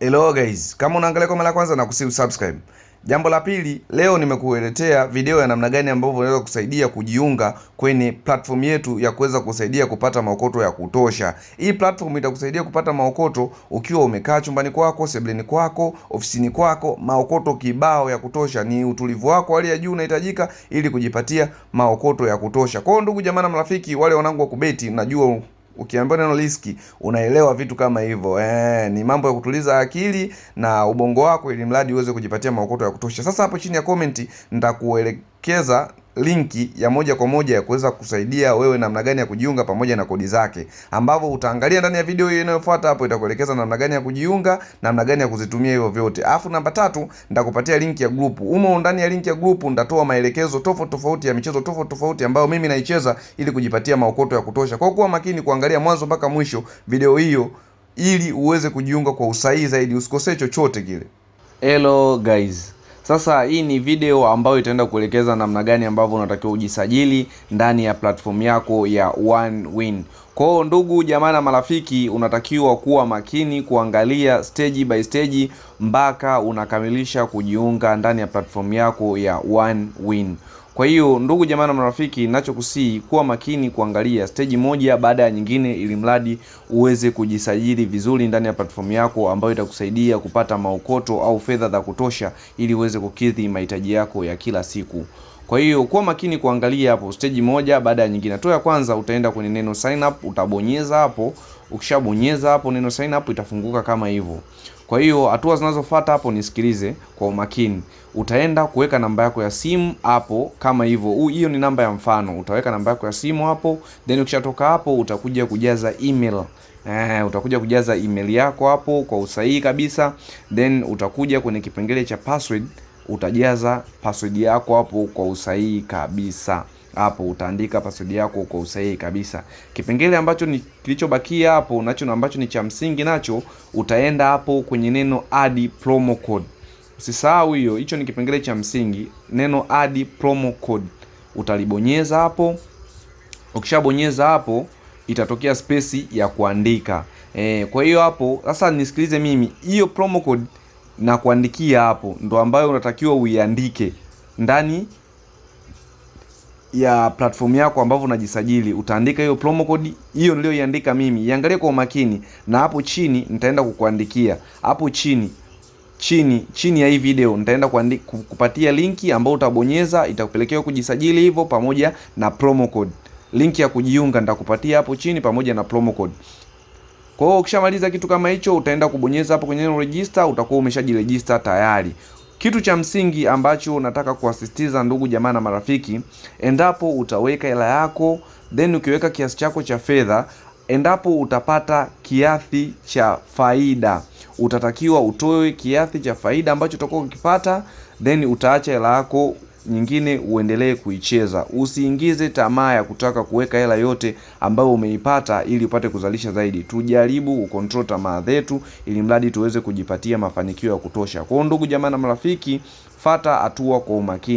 Hello guys, kama unaangalia kwa mara ya kwanza nakusihi usubscribe. Jambo la pili, leo nimekuletea video ya namna gani ambavyo unaweza kusaidia kujiunga kwenye platform yetu ya kuweza kusaidia kupata maokoto ya kutosha. Hii platform itakusaidia kupata maokoto ukiwa umekaa chumbani kwako, sebuleni kwako, ofisini kwako, maokoto kibao ya kutosha. Ni utulivu wako hali ya juu unahitajika ili kujipatia maokoto ya kutosha. Kwa hiyo ndugu jamaa na marafiki, wale wanangu wa kubeti, najua ukiambiwa neno riski unaelewa vitu kama hivyo. Ni mambo ya kutuliza akili na ubongo wako ili mradi uweze kujipatia maokoto ya kutosha. Sasa hapo chini ya comment nitakuelekeza linki ya moja kwa moja ya kuweza kusaidia wewe namna gani ya kujiunga pamoja na kodi zake, ambavyo utaangalia ndani ya video hiyo inayofuata hapo, itakuelekeza namna gani ya kujiunga, namna gani ya kuzitumia hivyo vyote. Alafu namba tatu, nitakupatia linki ya group. Umo ndani ya linki ya group nitatoa maelekezo tofauti tofauti ya michezo tofauti tofauti ambayo mimi naicheza ili kujipatia maokoto ya kutosha. Kwa kuwa makini kuangalia mwanzo mpaka mwisho video hiyo ili uweze kujiunga kwa usahihi zaidi, usikosee chochote kile. Hello guys. Sasa hii ni video ambayo itaenda kuelekeza namna gani ambavyo unatakiwa ujisajili ndani ya platform yako ya OneWin. Kwa hiyo ndugu jamaa na marafiki, unatakiwa kuwa makini kuangalia stage by stage mpaka unakamilisha kujiunga ndani ya platform yako ya OneWin. Kwa hiyo ndugu jamaa na marafiki, ninachokusii kuwa makini kuangalia stage moja baada ya nyingine, ili mradi uweze kujisajili vizuri ndani ya platform yako ambayo itakusaidia kupata maokoto au fedha za kutosha ili uweze kukidhi mahitaji yako ya kila siku. Kwa hiyo kuwa makini kuangalia hapo stage moja baada ya nyingine. Hatua ya kwanza utaenda kwenye neno sign up, utabonyeza hapo. Ukishabonyeza hapo neno sign up itafunguka kama hivyo. Kwa hiyo hatua zinazofuata hapo nisikilize kwa umakini. Utaenda kuweka namba yako ya simu hapo kama hivyo. Hiyo ni namba ya mfano. Utaweka namba yako ya simu hapo, then ukishatoka hapo utakuja kujaza email. Utakuja kujaza email yako hapo kwa usahihi kabisa, then utakuja kwenye kipengele cha password, utajaza password yako hapo kwa usahihi kabisa. Hapo utaandika password yako kwa usahihi kabisa. Kipengele ambacho ni kilichobakia hapo nacho ambacho ni cha msingi nacho, utaenda hapo kwenye neno add promo code. Usisahau hiyo, hicho ni kipengele cha msingi, neno add promo code utalibonyeza hapo. Ukishabonyeza hapo itatokea space ya kuandika. Kwa hiyo hapo sasa nisikilize mimi, hiyo promo code na kuandikia hapo ndo ambayo unatakiwa uiandike ndani ya platform yako ambavyo unajisajili. Utaandika hiyo promo code hiyo niliyoiandika mimi, iangalie kwa umakini, na hapo chini nitaenda kukuandikia hapo chini chini chini ya hii video nitaenda kupatia linki ambayo utabonyeza itakupelekea kujisajili hivyo pamoja na promo code. Linki ya kujiunga nitakupatia hapo chini pamoja na promo code. Kwa hiyo ukishamaliza kitu kama hicho, utaenda kubonyeza hapo kwenye neno register, utakuwa umeshajiregister tayari. Kitu cha msingi ambacho nataka kuasisitiza ndugu jamaa na marafiki, endapo utaweka hela yako then ukiweka kiasi chako cha fedha, endapo utapata kiasi cha faida, utatakiwa utoe kiasi cha faida ambacho utakuwa ukipata, then utaacha hela yako nyingine uendelee kuicheza. Usiingize tamaa ya kutaka kuweka hela yote ambayo umeipata ili upate kuzalisha zaidi. Tujaribu kucontrol tamaa zetu ili mradi tuweze kujipatia mafanikio ya kutosha. Kwa hiyo ndugu jamaa na marafiki, fata hatua kwa umakini.